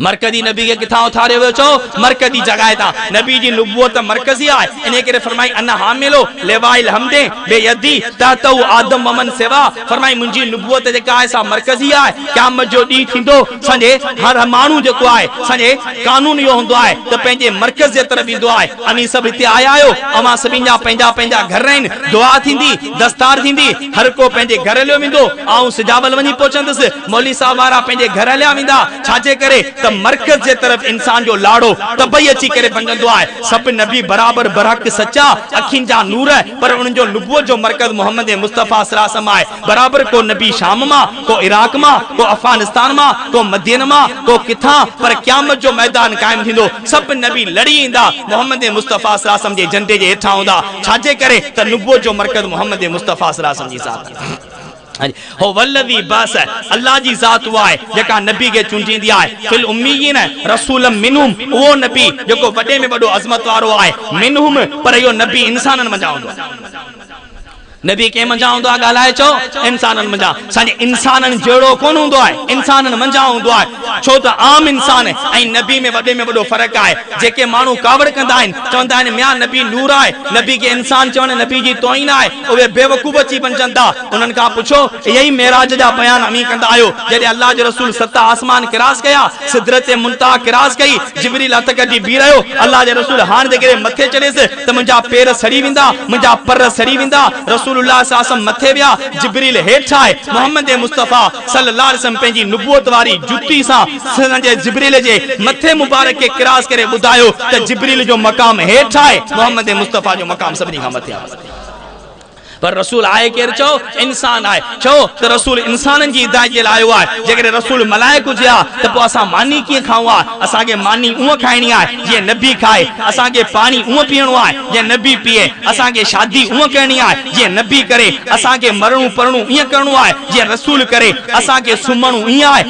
مرڪزي نبي کي ڪٿان اٿاريو ويو چئو؟ مرڪزي جڳهه تان. نبي جي نبوت مرڪزي آهي، انهي ڪري فرمائي انا حامل لواء الحمد بيدي تحته آدم ومن سوا فرمائي منهنجي نبوت جيڪا آهي سا مرڪزي آهي، قيامت جو ڏينهن ٿيندو سمجهي هر ماڻهو جيڪو آهي سمجهي قانون اهو هوندو آهي ته پنهنجي مرڪز جي طرف ايندو آهي اوهين سڀ هتي آيا آهيو اوهان سڀني جا پنهنجا پنهنجا گهر آهن دعا ٿيندي دستار ٿيندي هر ڪو پنهنجي گهر هليو ويندو آئون سجاول وڃي پهچندس مولوي صاحب وارا پنهنجي گهر هليا ويندا ڇاجي ڪري ته مرڪز جي طرف انسان جو لاڙو طبعي اچي ڪري بنجندو آهي سڀ نبي برابر برحق سچا اکين جا نور پر انهن جو نبوت جو مرڪز محمد مصطفيٰ صلي الله عليه وسلم آهي برابر ڪو نبي شام مان، ڪو عراق مان، ڪو افغانستان مان، ڪو مدين مان، ڪو ڪٿان، پر قيامت جو ميدان قائم ٿيندو، سڀ نبي لڙي ايندا، محمد مصطفيٰ صلي الله عليه وسلم جي جهنڊي جي هيٺان هوندا، ڇاجي ڪري ته نبوت جو مرڪز محمد مصطفيٰ صلي الله عليه وسلم جي ذات آهي. هو الذي بعث، الله جي ذات اها آهي جيڪا نبي کي چونڊيندي آهي، في الاميين رسولا منهم، اهو نبي جيڪو وڏي ۾ وڏو عظمت وارو آهي، منهم، پر اهو نبي انسانن منجهان هوندو آهي. نبي ڪنهن منجهان هوندو آهي ڳالهائي چئو انسانن منجهان سائين انسانن جهڙو ڪونه هوندو آهي انسانن منجهان هوندو آهي ڇو ته عام انسان ۽ نبي ۾ وڏي ۾ وڏو فرق آهي جيڪي ماڻهو ڪاوڙ ڪندا آهن چوندا آهن ميان نبي نور آهي نبي کي انسان چوڻ نبي جي توهين آهي اهي بيوقوف اچي بنجن ٿا انهن کان پڇو اهي ئي معراج جا بيان اوهين ڪندا آهيو جڏهن الله جو رسول ست آسمان ڪراس ڪيا سدرة منتهيٰ ڪراس ڪئي جبريل هٿ ڪڍي بيهي رهيو الله جي رسول هاڻ جيڪڏهن مٿي چڙهيس ته منهنجا پير سڙي ويندا، منهنجا پر سڙي ويندا، رسول الله صلي الله عليه وسلم مٿي ويا، جبريل هيٺ آئي، محمد مصطفيٰ صلي الله عليه وسلم پنهنجي نبوت واري جتي سان سنجي جبريل جي مٿي مبارڪ کي ڪراس ڪري ٻڌايو ته جبريل جو مقام هيٺ آهي، محمد مصطفيٰ جو مقام سڀني کان مٿي آهي. پر رسول آهي ڪير؟ چئو انسان آهي. ڇو ته رسول انسانن جي هدايت جي لاء آيو آهي. جيڪڏهن رسول ملائڪ هجي ها ته پوء اسان ماني ڪيئن کائون ها؟ اسان کي ماني اونء کائڻي آهي جيئن نبي کائي. اسان کي پاڻي اونء پيئڻو آهي جيئن نبي پيئي. اسان کي شادي اونء ڪرڻي آهي جيئن نبي ڪري. اسان کي مرڻو پرڻو ائين ڪرڻو آهي جيئن رسول ڪري. اسان کي سمهڻو ائين آهي.